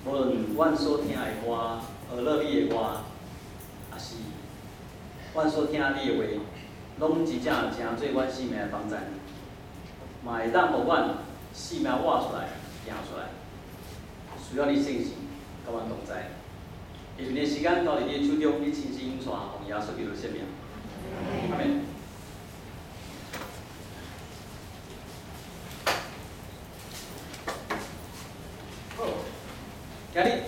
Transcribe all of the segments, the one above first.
無論阮所聽的歌、學樂你的歌，抑是阮所聽你的話，攏真正成做阮生命的幫贊，嘛會當予阮生命活出來、行出來。需要你聖神佮阮同在。下面的時間交佇你的手中，你親自引帶，奉耶穌基督聖名。阿們。好，今日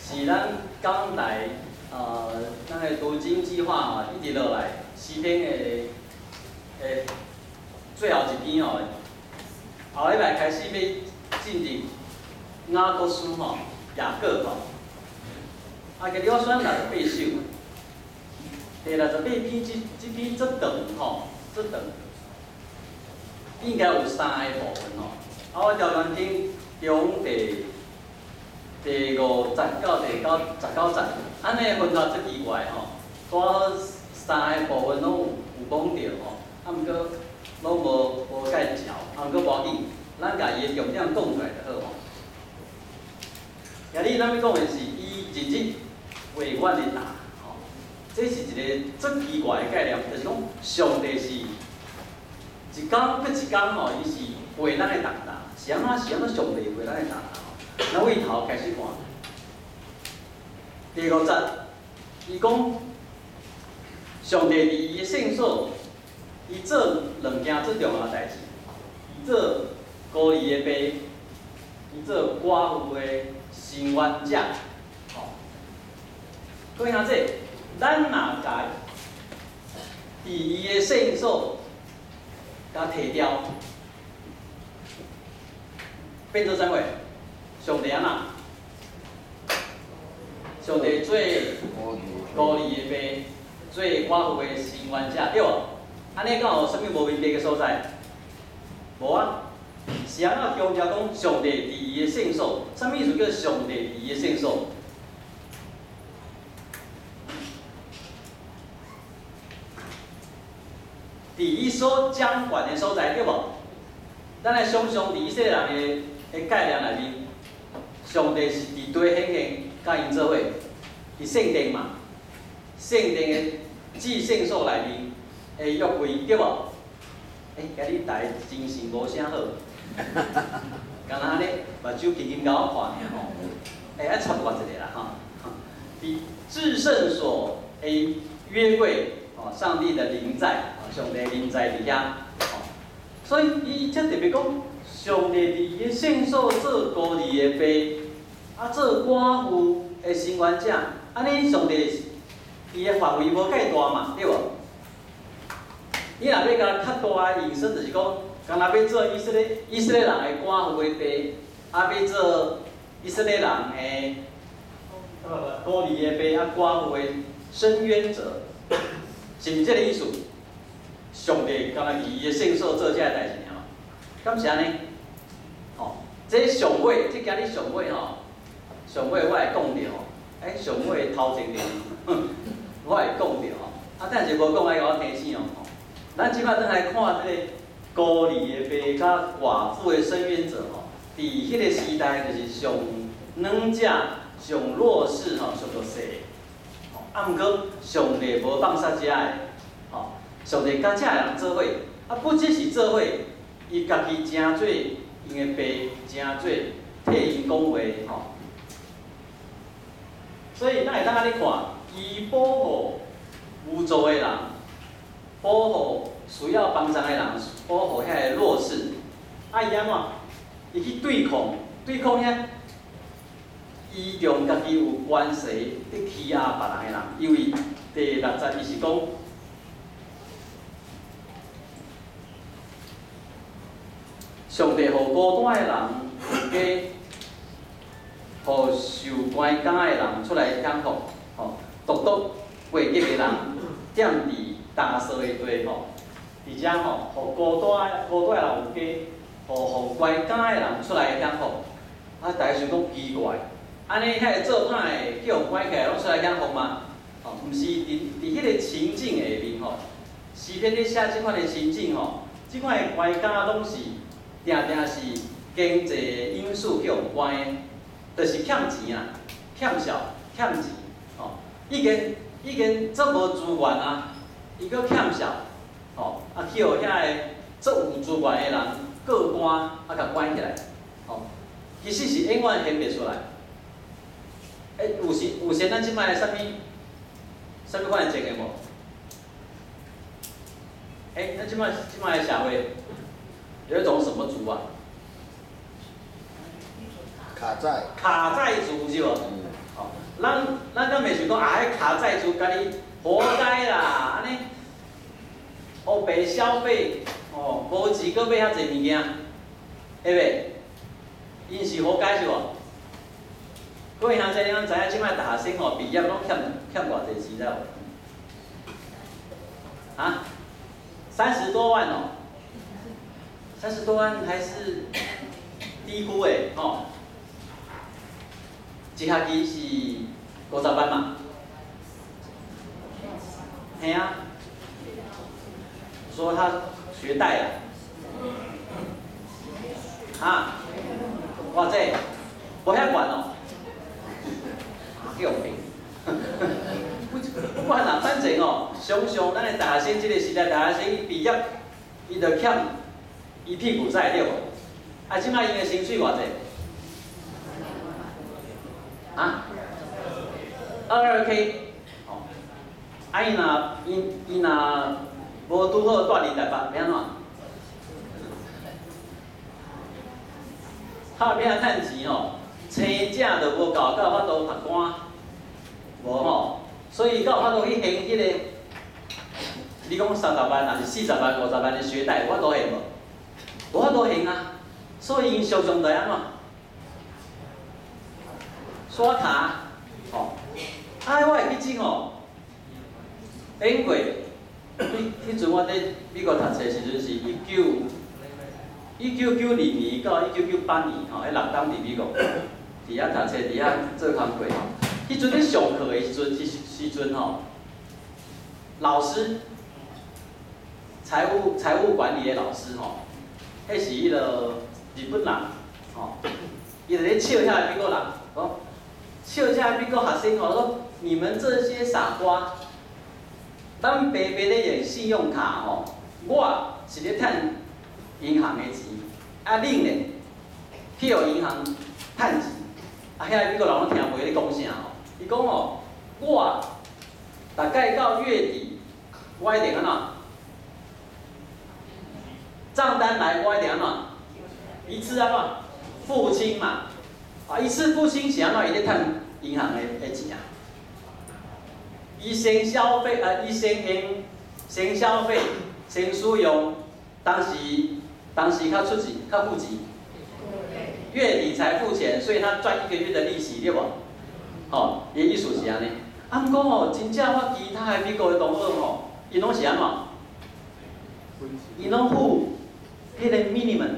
是咱港台咱的讀經計劃吼，一直落來詩篇的最後一篇吼，後禮拜開始欲進入雅各書吼，雅各吼。啊，今日我選六十八首，第68篇這篇足長吼，足長，應該有三个部分吼。啊，我條文經中第五節到第九、十九節，按呢分法足奇怪吼，拄好三个部分攏有講著吼，啊，毋過攏無介紹，啊，毋過無要緊，咱共伊的重點講出來就好吼。今日咱欲講的是伊日日為阮的擔，吼，這是一个足奇怪的概念，就是講上帝是一工閣一工吼，伊是陪咱的重擔，是按怎是按怎上帝陪咱的重擔吼？咱對頭開始看，第五節，伊講上帝佇伊的聖所，伊做兩件足重要的代誌，伊做孤兒的爸，伊做寡婦的伸冤者，吼。各位兄弟，咱若共佇伊的聖所共提掉，變做啥貨？上帝按怎？上帝做孤兒的爸，做寡婦的伸冤者，對無？按呢敢有啥物無問題的所在？無啊。是按怎強調講上帝佇伊的聖所？啥物意思叫上帝佇伊的聖所？佇伊所掌權的所在，對無？咱來想像佇以色列人的概念內面，上帝是佇佗顯現佮𪜶做伙，佇聖殿嘛，聖殿的至聖所內面的約櫃，對無？欸，今日大家精神無啥好，敢若按呢目睭緊緊共我看爾吼，欸，愛插我一下啦吼。佇至聖所的約櫃，哦，上帝的臨在，上帝臨在佇遐，吼，所以伊才特別講，上帝佇伊的聖所做孤兒的爸，啊做寡婦的伸冤者，按呢上帝伊的範圍無蓋大嘛，對無？你若欲共較大的引申，就是講，敢若欲做以色列人的寡婦的爸，啊欲做以色列人的孤兒的爸，啊寡婦的伸冤者，是毋是這个意思？上帝敢若佇伊的聖所做這个代誌爾嘛？敢是按呢？吼，這上尾，這今日上尾吼，上尾我會講著吼，欸，上尾頭前面，我會講著吼，啊，等下無講愛共我提醒哦。咱這擺轉來看這个孤兒的爸佮寡婦的伸冤者吼，佇彼个時代就是上軟者、上弱勢吼、上弱勢的。啊，毋過上帝無放殺遮的，吼，上帝佮遮个人做伙，啊，不只是做伙，伊家己成做𪜶的爸，成做替𪜶講話，吼。所以咱會當按呢看，伊保護無助的人，保護需要幫助的人，保護遐个弱勢。啊，伊按怎？伊去對抗，對抗遐倚重家己有權勢，佇欺壓別人的人。因為第六節伊是講，上帝予孤單的人有家，予受關監的人出來享福，吼，獨獨過激的人踮佇焦燥的地吼，佇遮吼，予孤單的人有家，予予關監的人出來享福。啊，大家想講奇怪，按呢遐个做歹的去予關起來，攏出來享福嗎？吼，毋是佇彼个情境下面吼，詩篇咧寫這款的情境吼，這款的關監攏是定定是經濟的因素去予關的，就是欠錢啊，欠數、欠錢，吼，已經已經足無資源啊，伊閣欠數，吼，啊去予遐个足有資源的人告官，啊共關起來，吼，其實是永遠還袂出來。欸，有時有時咱這擺啥物啥物款的情形無？欸，咱這擺這擺的社會有一種什麼族啊？卡債。卡債族是無？哦，咱咱敢袂想講啊，彼卡債族家己活該啦，按呢，烏白消費，哦，無錢閣買遐濟物件，會袂？𪜶是活該是無？各位兄弟，你攏知影，這擺大學生吼畢業攏欠欠偌濟錢知無？啊？30多萬哦，三十多萬還是低估的吼。一學期是50萬嘛？嘿啊，說他學貸啊，啊，偌濟？無遐懸哦，叫予騙。不管啦，反正哦，常常咱的大學生這個時代，大學生伊畢業，伊就欠一屁股債對無？啊，這擺𪜶的薪水偌濟？啊？22K，哦，啊伊若伊伊若無拄好蹛佇台北，欲按怎？拍拼趁錢吼，生食都無夠，閣有法度讀官？無吼，所以閣有法度去還彼個？你講30萬，還是40萬、50萬的學貸，有法度還無？無法度還啊！所以𪜶常常就按怎？刷卡，吼！啊，我會記得吼，頂過，彼彼陣我佇美國讀冊時陣是1992年到1998年吼，彼六冬佇美國，佇遐讀冊，佇遐做工課吼。彼陣咧上課的時陣，時時陣吼，老師，財務管理的老師吼，彼是彼个日本人，吼，伊就咧笑遐个美國人，講笑遮个美國學生吼，說你們這些傻瓜，咱白白咧用信用卡吼，我是咧趁銀行的錢，啊恁咧去予銀行趁錢，啊遐个美國人攏聽袂咧講啥吼，伊講吼，我大概到月底，我一定按怎？賬單來我一定按怎？一次按怎？付清嘛，啊一次付清是按怎？伊咧趁銀行的錢啊。伊先消費啊，伊先用，先消費，先使用，當時當時較出錢，較付錢，月底才付錢，所以他賺一個月的利息，對無？吼，伊意思是按呢。啊，毋過吼，真正我其他的美國的同學吼，𪜶攏是按怎？𪜶攏付彼個 minimum，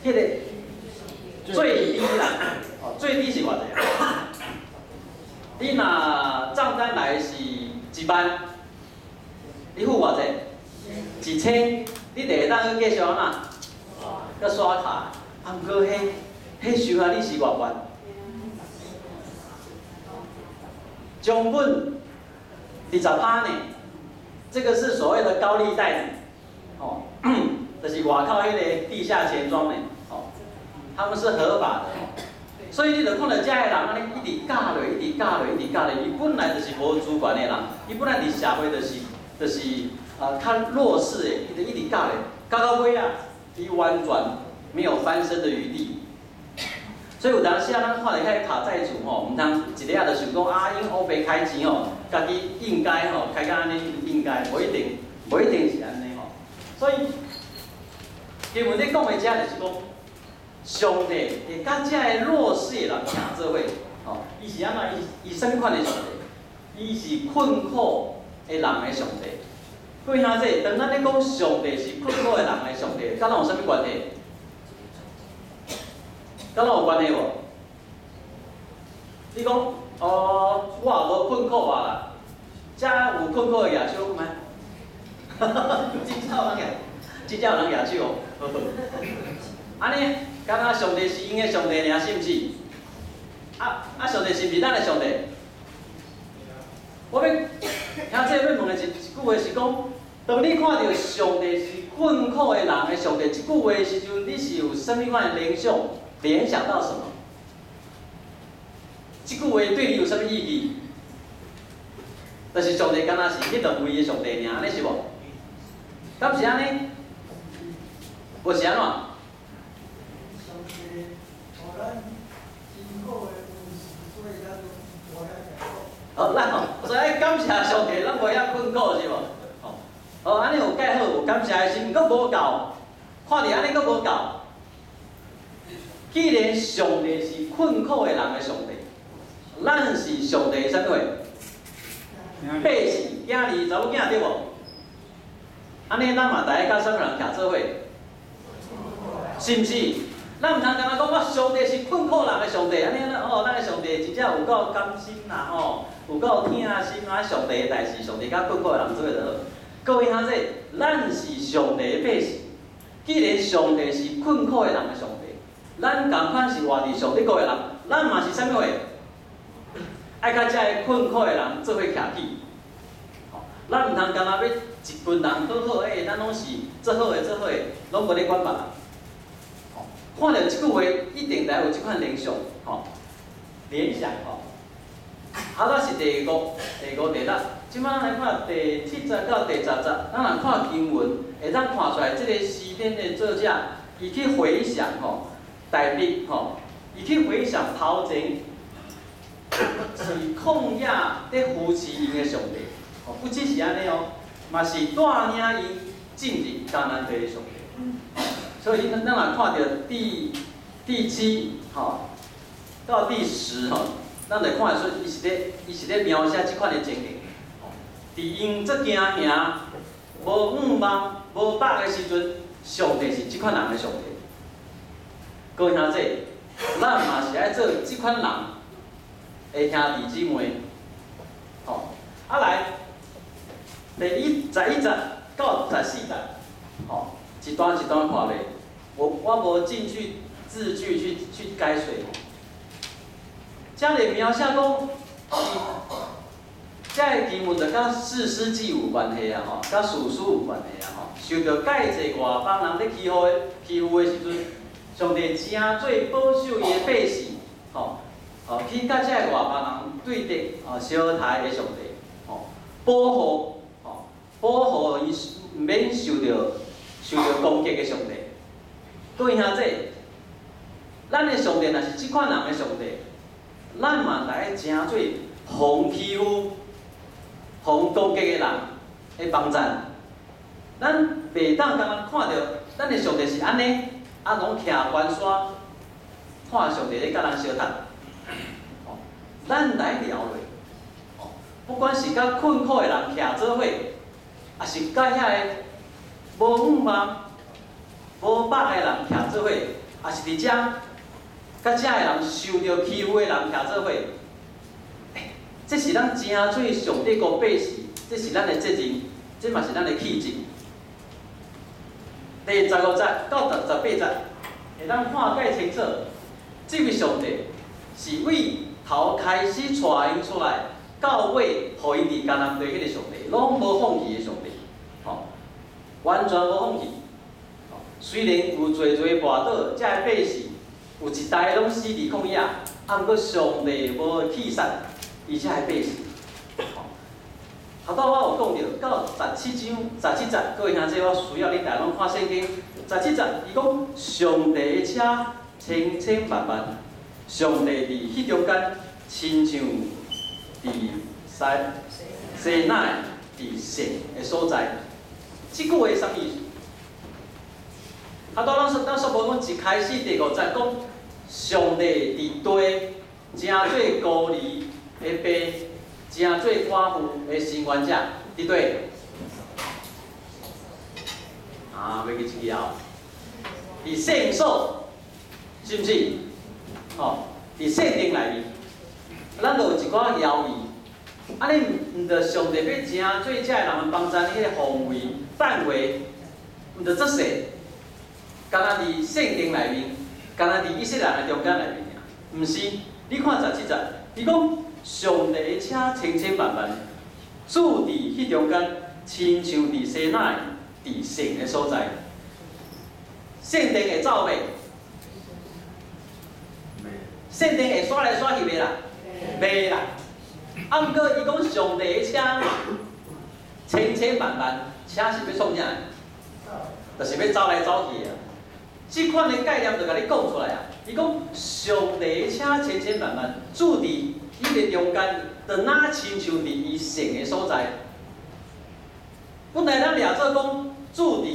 彼個最低啦，哦，最低是偌濟啊？你若賬單來是1萬，你付偌濟？1000，你就會當去繼續按怎？閣刷卡，啊，毋過彼彼收啊，利息偌懸？將本20%呢，這個是所謂的高利貸，哦，就是外口彼個地下錢莊呢，哦，他們是合法的，所以你就看著遮个人按呢一直軋落，一直軋落，一直軋落，伊本來就是無資源的人，伊本來佇社會就是啊較弱勢的，伊就一直軋落，軋到尾仔，伊完全沒有翻身的餘地。所以有當時啊，咱看著遐卡債族吼，毋通一下就想講啊，𪜶烏白開錢吼，家己應該吼，開甲按呢應該，無一定，無一定是按呢吼。所以經文咧講的遮就是講，上帝會佮遮个弱勢的人徛做伙，吼，伊是按怎？伊伊啥物款的上帝？伊是困苦的人的上帝。各位兄弟，當咱咧講上帝是困苦的人的上帝，佮咱有啥物關係？佮咱有關係無？你講，哦，我也無困苦啊啦，遮有困苦的舉手看覓？哈哈哈，真正有人舉，真正有人舉手哦。按呢，敢若上帝是𪜶的上帝爾，是毋是？啊啊！上帝是毋是咱的上帝？我欲兄姊欲問的一句話是講，當你看著上帝是困苦的人的上帝這句話的時陣，你是有啥物款的聯想？聯想到什麼？這句話對你有啥物意義？就是上帝敢若是彼兩位的上帝爾，按呢是無？敢是按呢？無是按怎？上帝予咱真好的恩賜，所以咱無遐艱苦。好，咱吼，所以愛感謝上帝，咱無遐困苦是無？吼，好，按呢有蓋好，有感謝的心，閣無夠，看著按呢閣無夠。既然上帝是困苦的人的上帝，咱是上帝的啥物貨？百姓、囝兒、查某囝對無？按呢，咱嘛著愛佮啥物人徛做伙？是毋是？咱毋通干焦講我上帝是困苦人的上帝，按呢哦，咱的上帝真正有夠甘心啦吼，有夠疼心啊！上帝的代誌，上帝佮困苦的人做伙就好。各位兄弟，咱是上帝的百姓。既然上帝是困苦的人的上帝，咱仝款是活佇上帝國的人，咱嘛是啥物貨？愛佮遮个困苦的人做伙徛起。吼，咱毋通干焦欲一群人好好的，咱攏是做好的做好的，攏無咧管別人。看著這句話，一定著有這款聯想，吼，聯想吼。啊，這是第五、第五、第六。這擺咱來看第七節到第十節，咱若看經文，會當看出來，這個詩篇的作者，伊去回想吼，大衛吼，伊去回想頭前是曠野咧扶持𪜶的上帝，吼，不只是按呢哦，嘛是帶領𪜶進入迦南地的上帝。所以，咱若看著第七吼到第十吼，咱就看會出伊是咧描寫這款的情形。佇𪜶足驚惶、無向望、無百的時陣，上帝是這款人的上帝。各位兄弟，咱嘛是愛做這款人的兄弟姊妹。吼，啊來，第11節到14節，吼，一段一段看咧。我無進去字句去解說。這裡描寫講，這个經文就佮士師記有關係啊吼，佮士師有關係啊吼。受著蓋濟外邦人咧欺負的時陣，上帝誠做保守伊的百姓，吼，哦，去佮這个外邦人對敵，哦，相刣的上帝，吼，保護，吼，保護伊毋免受著攻擊的上帝。各位兄弟，咱的上帝若是這款人的上帝，咱嘛著愛誠做予欺負、予攻擊的人的幫贊。咱袂當干焦看著咱的上帝是按呢，啊，攏徛懸山，看上帝咧佮人相刣。吼，咱來聊落，吼，不管是佮困苦的人徛做伙，抑是佮遐个無向望、無百的人徛做伙，抑是佇遮佮遮个人受著欺負的人徛做伙，欸，這是咱誠做上帝國百姓，這是咱的責任，這嘛是咱的氣質。第15節到第18節，會當看蓋清楚，這位上帝是對頭開始帶𪜶出來，到尾予𪜶佇迦南地彼个上帝，攏無放棄的上帝，吼，完全無放棄。雖然有濟濟跋倒，遮个百姓有一代攏死佇曠野，啊，毋過上帝無棄殺伊遮个百姓。頭拄我有講著，到17章17節，各位兄弟，我需要你逐家攏看聖經。十七節，伊講上帝的車千千萬萬，上帝佇彼中間，親像佇西西奈佇聖的所在。這句話啥物意思？啊，拄咱說無講一開始第五節講，上帝佇地誠做孤兒的爸，誠做寡婦的伸冤者，佇佗？啊，袂記這個啊！佇聖所，是毋是？吼，佇聖殿內面，咱就有一寡謠言。啊，你毋著上帝欲誠做遮个人幫贊彼個範圍範圍，毋著足細，干焦佇聖殿內面，干焦佇以色列人的中間內面爾，毋是。你看17節，伊講上帝的車千千萬萬，住佇彼中間，親像佇西奈佇聖的所在。聖殿會走袂？聖殿會徙來徙去袂啦？袂啦。啊，毋過伊講上帝的車千千萬萬，車是欲創啥？就是欲走來走去的。這款的概念就共你講出來啊！伊講上帝的車千千萬萬住佇伊的中間，就若親像佇伊聖的所在。本來咱掠做講住佇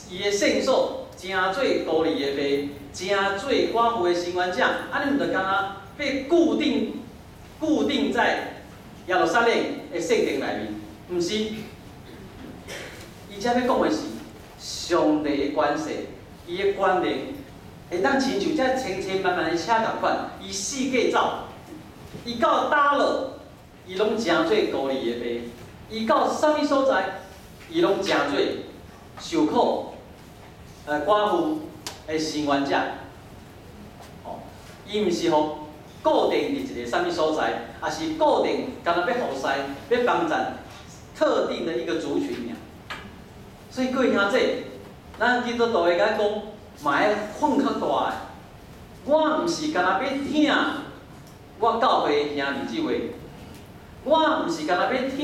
伊的聖所，成做孤兒的爸，成做寡婦的伸冤者，按呢毋就敢若被固定在耶路撒冷的聖殿內面？毋是，伊遮欲講的是上帝的權勢，伊的權能會當親像這千千萬萬的車仝款，伊四界走，伊到佗落，伊攏成做孤兒的爸；伊到啥物所在，伊攏成做受苦、寡婦的伸冤者。哦，伊毋是予固定佇一个啥物所在，抑是固定干焦欲服侍、欲幫贊特定的一個族群爾。所以各位兄弟，咱基督徒會共講，嘛愛放較大的。我毋是干焦欲疼我教會兄弟姊妹，我毋是干焦欲疼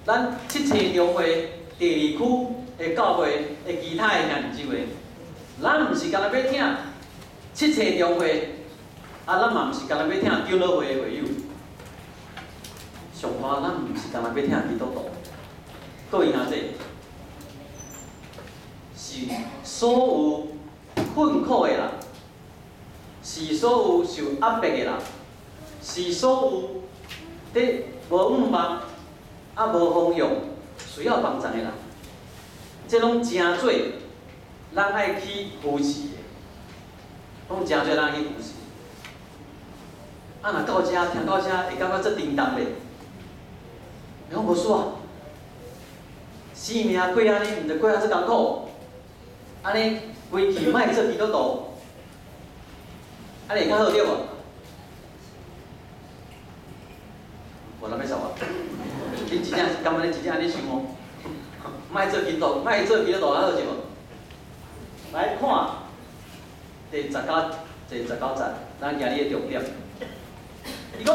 咱七星中會第二區的教會的其他的兄弟姊妹，咱毋是干焦欲疼七星中會，啊，咱嘛毋是干焦欲疼長老會的會友。上大，咱毋是干焦欲疼基督徒。各位兄弟，是所有困苦的人，是所有受壓迫的人，是所有佇無向望、啊無方向、需要幫助的人，這攏成做咱愛去扶持的，攏成做咱愛去扶持。啊，若到遮聽到遮會感覺足沉重咧？伊講無輸啊，生命過按呢，毋著過啊足艱苦，按呢規氣莫做基督徒，按呢會較好對無？無人欲說我，你真正是感覺你真正按呢想哦？莫做基督徒，莫做基督徒較好是無？來看第19節，咱今日的重點。伊講，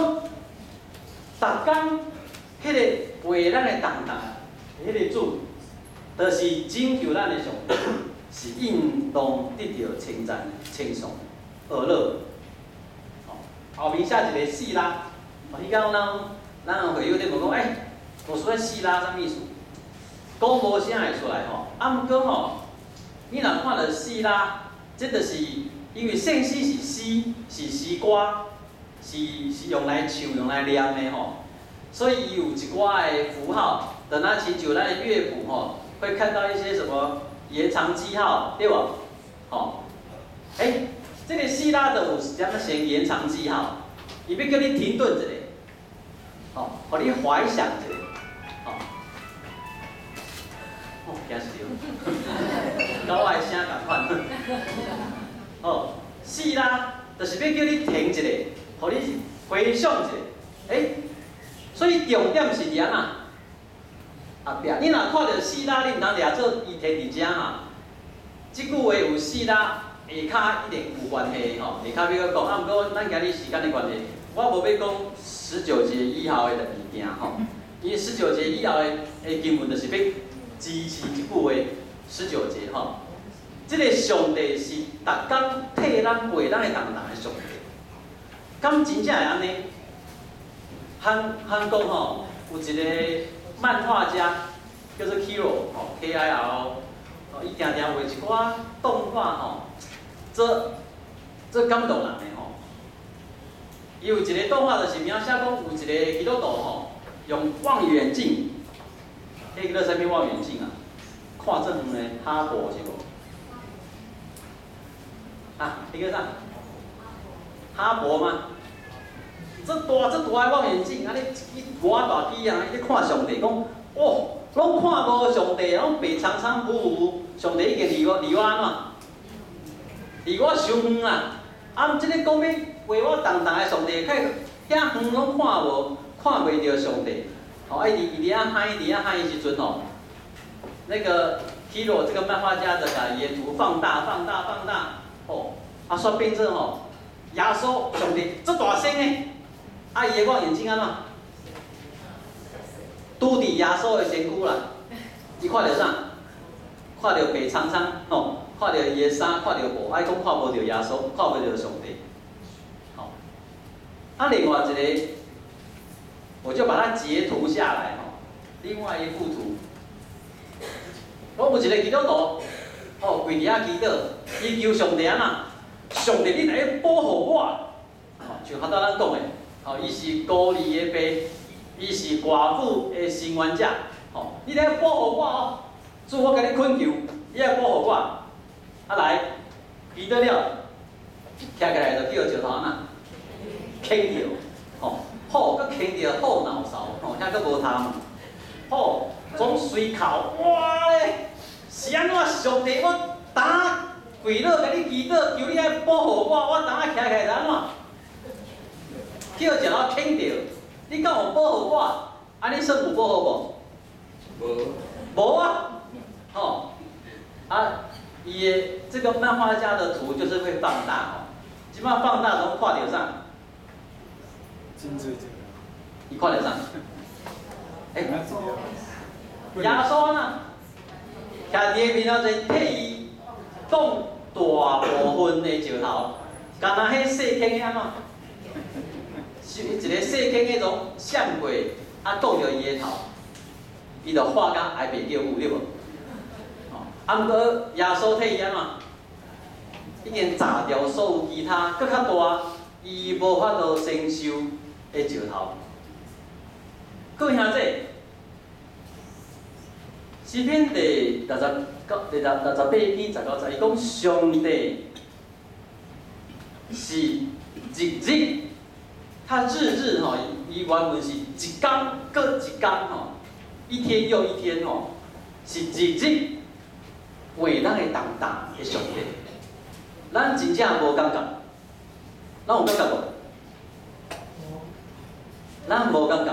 逐工彼個背咱的重擔，彼個主，就是拯救咱的上帝，是應當得著稱讚、稱頌、呵咾。哦，後面寫一個四拉，哦，彼工咱會友咧問講，欸，牧師，四拉啥物意思？講無啥會出來吼，啊，毋過吼，你若看著四拉，這就是因為聖詩是詩，是詩歌，是用來唱、用來念的吼，所以伊有一寡的符號，就若親像咱的樂譜吼，會看到一些什麼延長記號，對無？吼，欸，這個四拉就有一點仔先延長記號，伊欲叫你停頓一下，吼，予你懷想一下，吼。哦，驚死著，佮我的聲仝款。哦，四拉就是欲叫你停一下，予你回想一下，欸，所以重點是佇按怎？後壁，你若看著四拉，你毋通掠做伊停佇遮哈。這句話有四拉下跤一定有關係吼，下跤欲閣講，啊，毋過咱今日時間的關係，我無欲講十九節以後的物件吼，因為十九節以後的經文就是欲支持這句話十九節吼。這個上帝是逐工替咱背咱的重擔的上帝，敢真正會按呢？韓國吼有一個漫畫家叫做 Kiro 吼，K I R O，哦，伊定定畫一寡動畫吼，足足感動人的吼。伊有一個動畫就是描寫講有一個基督徒吼，用望遠鏡，彼個叫做啥物望遠鏡啊？看這遠的哈勃是無？啊，彼個啥？哈勃嗎？這大這大的望遠鏡，按呢伊偌大支啊，伊咧看上帝，講哦，攏看無上帝，攏白蒼蒼浮浮，上帝已經離我按怎？離我傷遠啊！啊，這个講欲背我重重的上帝，去遐遠攏看無，看袂著上帝。吼，啊，伊佇遐喊，佇遐喊的時陣吼，那個 Hero 這個漫畫家就共伊的圖放大、放大、放大，吼，啊，煞變做吼，耶穌上帝足大聲的，啊，伊的望遠鏡按怎？拄佇耶穌的身軀啦，伊看著啥？看著白蒼蒼，吼，看著伊的衫，看著布，啊，伊講看無著耶穌，看無著上帝，吼。啊，另外一個，我就把它截圖下來，吼。另外一幅圖，我有一個基督徒，吼，跪佇遐祈禱，伊求上帝按怎？上帝，你來保護我，吼，像頭拄咱講的，吼，伊是孤兒的爸，伊是寡婦的伸冤者，吼，你來保護我哦，主，我共你懇求，你愛保護我，啊來，祈禱了，徛起來就叫石頭按怎？牽著，吼，好，閣牽著後腦勺，吼，遐閣無頭嘛，好，總隨哭，哇咧，是按怎？上帝，我昨跪落共你祈禱，求你愛保護我，我昨徛起來是按怎？叫石頭牽著，你敢有保護我？按呢算有保護無？無。無啊，吼，啊，伊的這個漫畫家的圖就是會放大吼，這擺放大攏看著啥？伊看著啥？欸，耶穌啊，徛佇伊面頭前替伊擋大部分的石頭，敢若彼細坑的按怎？是一个細坑彼種閃過，啊，擋著伊的頭，伊就喊甲哀爸叫母，對無？吼，啊，毋過耶穌替伊按怎？已經砸掉所有其他閣較大，伊無法度承受的石頭。各位兄弟，詩篇第六十九、第六六十八篇十九節，伊講上帝是日日，他日日吼，伊原文是一工閣一工吼，一天又一天吼，是日日為咱的重擔的上帝。咱真正無感覺，咱有感覺無？咱無感覺，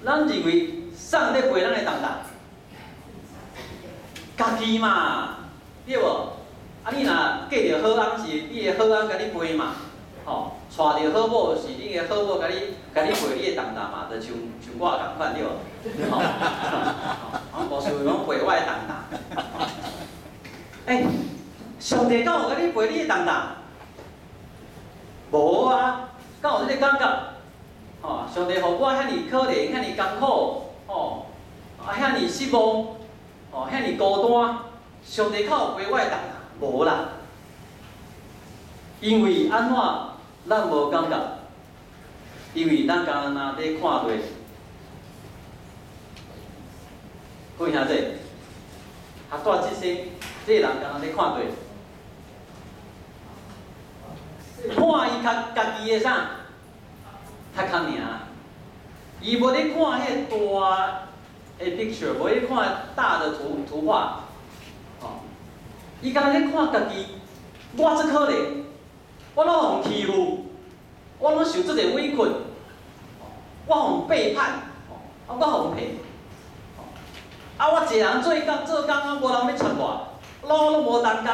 咱認為啥人咧背咱的重擔？家己嘛，對無？啊，你若嫁著好翁是你的好翁共你背嘛，吼，娶著好某是你的好某共你背你的重擔嘛，就像我仝款對無？吼，我無想講背我的重擔。欸，上帝敢有共你背你的重擔？無啊，敢有這個感覺？吼，上帝予我遐爾可憐，遐爾艱苦，吼，啊遐爾失望，吼，遐爾孤單，上帝敢有背我的重擔？無啦，因為按怎咱無感覺？因為咱敢若咧看落，各位兄弟，啊，帶這些，這個人敢若咧看落，看伊較家己的啥？較較爾，伊無咧看彼個大的 picture，無咧看大的圖畫，吼，伊敢若咧看家己，我足可憐，我攏予人欺負，我攏受足濟委屈，我予背叛，啊，我予騙，啊，我一個人做工做工啊，無人欲揣我，攏無同工，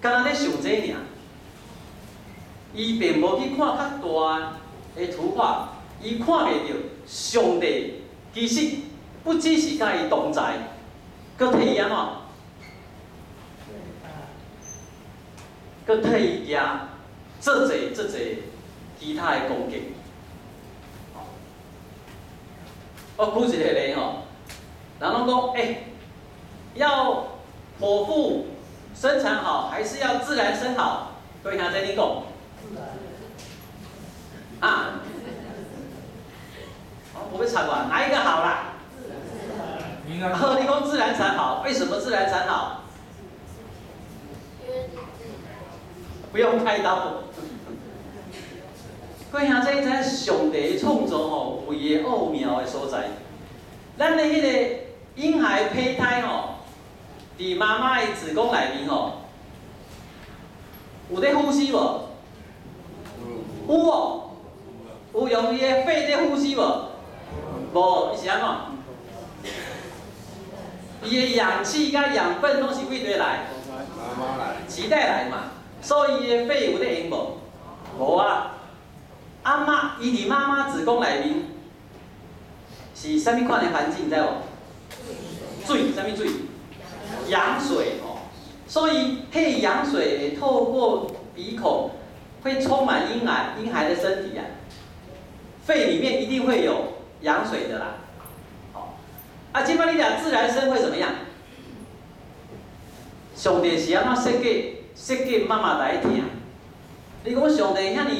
敢若咧想這爾。伊並無去看較大的圖畫，伊看袂著上帝其實不只是佮伊同在，閣替伊按怎？閣替伊舉足濟足濟其他的攻擊。我舉一個例吼，人攏講，欸，要剖腹生產好，還是要自然生好？各位兄弟，你講。啊？我無欲插我，哪一個好啦？好，你講自然產好，為什麼自然產好？不用開刀。各位兄弟，知上帝創造吼有伊的奧妙的所在。咱的彼個嬰孩胚胎吼，佇媽媽的子宮內面吼，有咧呼吸無？用伊的肺在呼吸無？無，伊是按怎？伊的氧氣佮養分攏是佗佗來？臍帶來嘛，所以伊的肺有咧用無？無啊。啊媽，伊佇媽媽子宮內面是啥物款的環境，知無？水，啥物水？羊水吼。所以，彼羊水會透過鼻孔，會充滿嬰孩的身體啊。肺裡面一定會有羊水的啦。好，啊，這擺你講自然生會怎麼樣？上帝是按怎設計？設計媽媽來疼。你講上帝遐爾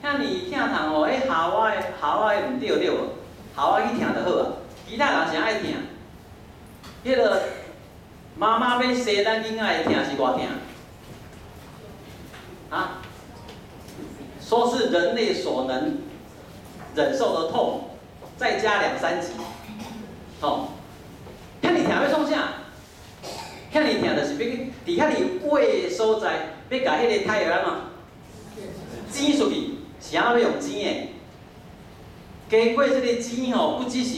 遐爾疼痛哦，彼夏娃的夏娃的毋對對無？夏娃去疼就好啊，其他人啥愛疼？彼个媽媽欲生咱囡仔的疼是偌疼？啊？說是人類所能忍受的痛，再加兩三級，吼，遐爾疼欲創啥？遐爾疼就是欲去佇遐爾挖的所在，欲共彼个胎兒按怎擠出去，是按怎欲用擠的？經過這个擠吼，不只是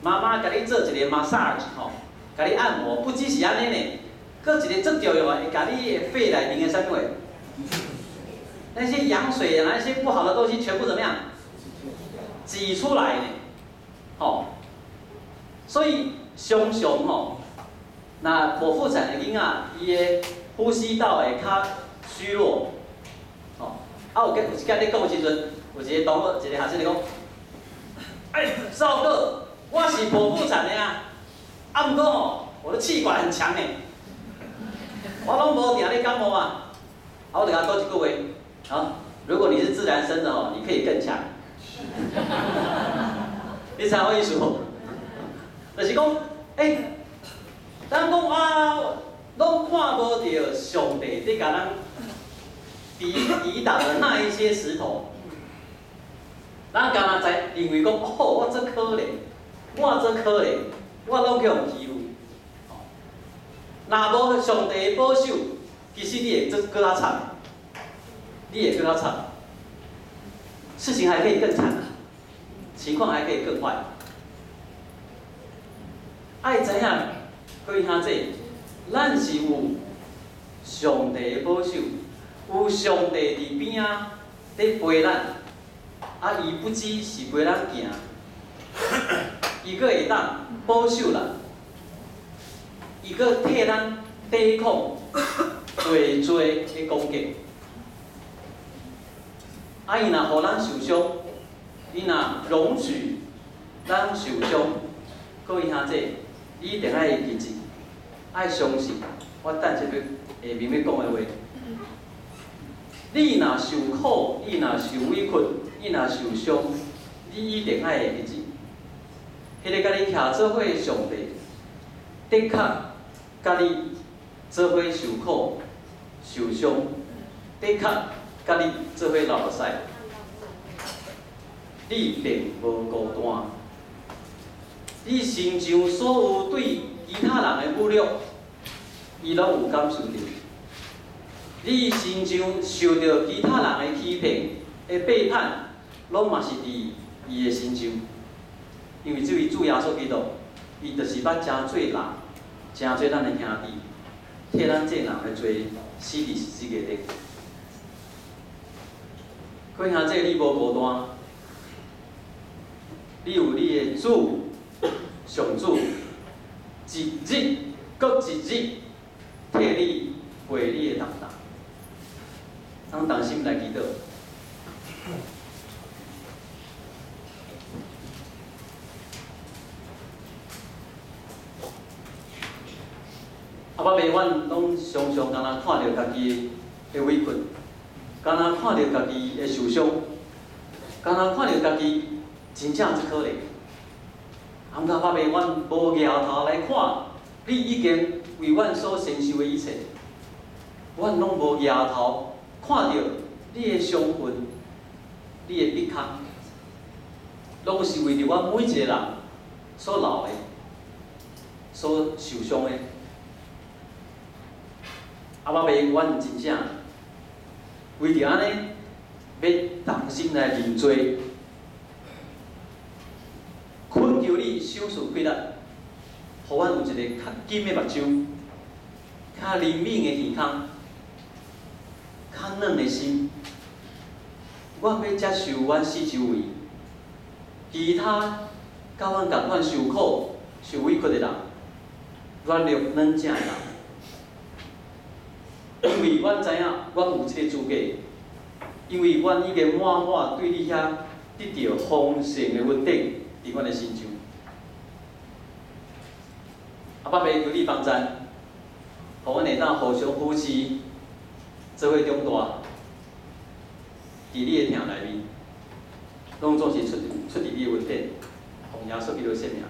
媽媽共你做一個 massage 吼，共你按摩，不只是按呢呢，閣一個最重要的，會共你的肺內面的啥物貨？那些羊水啊，那些不好的東西全部怎麼樣？擠出來呢，吼。所以常常吼，若剖腹產的囡仔，伊的呼吸道會較虛弱，吼。啊，有有一擺咧講的時陣，有一個同學，一個學生就講：哎，少哥，我是剖腹產的啊，啊，毋過吼，我的氣管很強呢，我攏無定咧感冒啊。啊，我就共伊講一句話，啊，如果你是自然生的哦，你可以更強。你知影我意思無？就是講，欸，咱講啊，攏看無著上帝佇共咱抵擋的那一些石頭，咱敢若知認為講，哦，我足可憐，我足可憐，我攏去予欺負。若無上帝的保守，其實你會足閣較慘，你會閣較慘，事情還可以更慘，情況還可以更壞。愛知影，各位兄弟，咱是有上帝的保守，有上帝佇邊仔佇陪咱，啊，伊不只是陪咱行，伊閣會當保守咱，伊閣替咱抵抗濟濟的攻擊。啊，伊若予咱受傷，伊若容許咱受傷，各位兄弟，你一定愛記住，愛相信我等下欲下面欲講的話。你若受苦，你若受委屈，你若受傷，你一定愛會記住，彼個佮你徛做伙的上帝，的確佮你做伙受苦、受傷，的確佮你做伙流目屎，你並無孤單。你身上所有對其他人的侮辱，伊攏有感受著。你身上受著其他人的欺騙、的背叛，攏嘛是佇伊的身上。因為這位主耶穌基督，伊就是捌成做人，成做咱的兄弟，替咱眾人的罪死佇十字架頂。各位兄弟，你無孤單，你有你的主。上主一日閣一日替你背你的重擔，咱同心來祈禱。阿爸爸，阮攏常常敢若看著家己的委屈，敢若看著家己的受傷，敢若看著家己真正足可憐。啊，毋過阿爸，阮無額頭來看，你已經為阮所承受的一切，阮攏無額頭看著你的傷痕、你的鼻空，攏是為著阮每一個人所流的、所受傷的。阿爸，阮真正為著按呢，欲同心來認罪，賞賜氣力，予阮有一个較緊的目睭，較靈敏的耳孔，較軟的心。我欲接受阮四周圍其他佮阮仝款受苦、受委屈的人，軟弱軟正的人，因為阮知影，阮有這个資格，因為阮已經滿滿對你遐得著豐盛的恩典，佇阮的身上。阿爸爸，求你幫贊，予阮會當互相扶持，做伙長大，佇你的疼內面，攏總是出佇你的恩典，奉耶穌基督聖名。